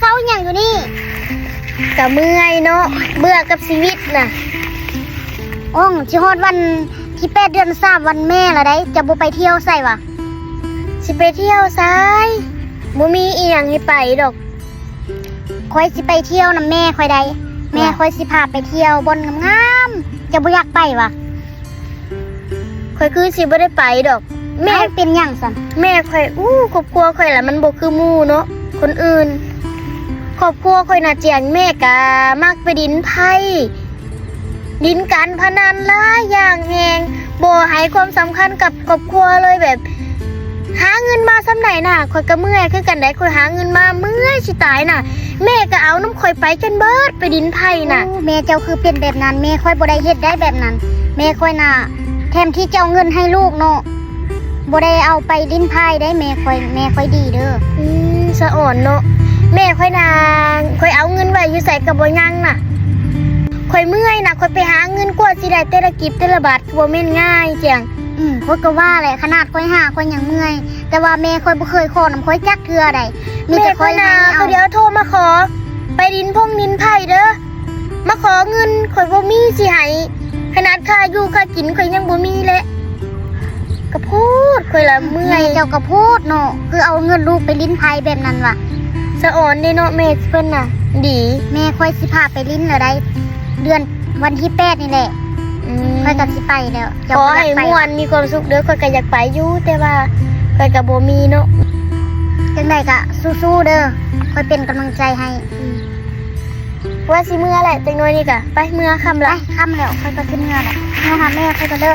ເຊົາຫຍັງຢູ່ນີ້? ກະເມື່ອຍເນາະ ເບື່ອກັບຊີວິດນະ. ອອງ ຊິຮອດວັນທີແປດເດືອນສາມ ວັນແມ່ລະໃດ໋ ຈະບໍ່ໄປທ່ຽວໃສຫວາ? ຊິໄປທ່ຽວໃສ? ບໍ່ມີອີ່ຫຍັງໃຫ້ໄປດອກ. ຂ້ອຍຊິໄປທ່ຽວນຳແມ່ຂ້ອຍໃດ໋. ແມ່ຂ້ອຍຊິພາໄປທ່ຽວບ່ອນງາມໆ. ເຈົ້າບໍ່ຢາກໄປຫວາ? ຂ້ອຍຄືຊິບໍ່ໄດ້ໄປດອກ. ແມ່ ເອົ້າ ເປັນຫຍັງຊັ້ນ? ແມ່ຂ້ອຍ ອູ້ ຄອບຄົວຂ້ອຍລະມັນບໍ່ຄືໝູ່ເນາະ ຄົນອື່ນ. ຄອບຄົວຂ້ອຍນະ ຈຽງ ແມ່ກະມັກໄປຫຼິ້ນໄພ້ ຫຼິ້ນການພະນັນຫຼາຍຢ່າງແຮງ ບໍ່ໃຫ້ຄວາມສຳຄັນກັບຄອບຄົວເລີຍ. ແບບ ຫາເງິນມາສ່ຳໃດນະ ຂ້ອຍກະເມື່ອຍຄືກັນໃດ໋. ຂ້ອຍຫາເງິນມາເມື່ອຍຊິຕາຍນະ ແມ່ກະເອົານຳຂ້ອຍໄປຈົນເບິດ ໄປຫຼິ້ນໄພ້ນະ. ໂອ້ ແມ່ເຈົ້າຄືເປັນແບບນັ້ນ ແມ່ຂ້ອຍບໍ່ໄດ້ເຮັດໄດ໋ແບບນັ້ນ. ແມ່ຂ້ອຍນະ ແທນທີ່ຈະເອົາເງິນໃຫ້ລູກເນາະ ບໍ່ໄດ້ເອົາໄປຫຼິ້ນໄພ້ໄດ໋. ແມ່ຂ້ອຍ ແມ່ຂ້ອຍດີເດີ. ອືມ ສະອອນເນາະ ແມ່ຂ້ອຍນະ ຂ້ອຍເອົາເງິນໄວ້ຢູ່ໃສກະບໍ່ຍັງນະ. ຂ້ອຍເມື່ອຍນະ ຂ້ອຍໄປຫາເງິນກວ່າຊິໄດ້ແຕ່ລະກີບແຕ່ລະບາດ ບໍ່ແມ່ນງ່າຍຈຽງ. ອືມ ຂ້ອຍກະວ່າແຫຼະ ຂະໜາດຂ້ອຍຫາຂ້ອຍຍັງເມື່ອຍ ແຕ່ວ່າແມ່ຂ້ອຍບໍ່ເຄີຍຂໍນຳຂ້ອຍຈັກເທື່ອໃດ໋. ມີແຕ່ຂ້ອຍໃຫ້ເອົາ. ແມ່ຂ້ອຍນະ ເຂົາດຽວໂທມາຂໍ ໄປຫຼິ້ນພົງຫຼິ້ນໄພ້ເດີ ມາຂໍເງິນ ຂ້ອຍບໍ່ມີຊິໃຫ້. ຂະໜາດຄ່າຢູ່ຄ່າກິນຂ້ອຍຍັງບໍ່ມີແຫຼະ. ກະໂພດ ຂ້ອຍລະເມື່ອຍ. ແມ່ເຈົ້າກະໂພດເນາະ ຄືເອົາເງິນລູກໄປຫຼິ້ນໄພ້ແບບນັ້ນຫວາ? ສະອອນເດ້ເນາະ ແມ່ເພິ່ນນະ ດີ. ແມ່ຂ້ອຍຊິພາໄປຫຼິ້ນລະໃດ໋ ເດືອນ ວັນທີແປດນີ້ແຫຼະ. ອືມ ຂ້ອຍກະຊິໄປແລ້ວ. ຂໍໃຫ້ມ່ວນ ມີຄວາມສຸກເດີ. ຂ້ອຍກະຢາກໄປຢູ່ ແຕ່ວ່າຂ້ອຍກະບໍ່ມີເນາະ. ຈັ່ງໃດກະສູ້ໆເດີ ຂ້ອຍເປັນກຳລັງໃຈໃຫ້. ອືມ ວ່າຊິເມືອແຫຼະ ຈັກໜ້ອຍນີ້ກະໄປ ເມືອຄ່ຳລະ. ໄປ ຄ່ຳແລ້ວ ຂ້ອຍກະຊິເມືອແຫຼະ ເມືອຫາແມ່ຂ້ອຍກະເດີ.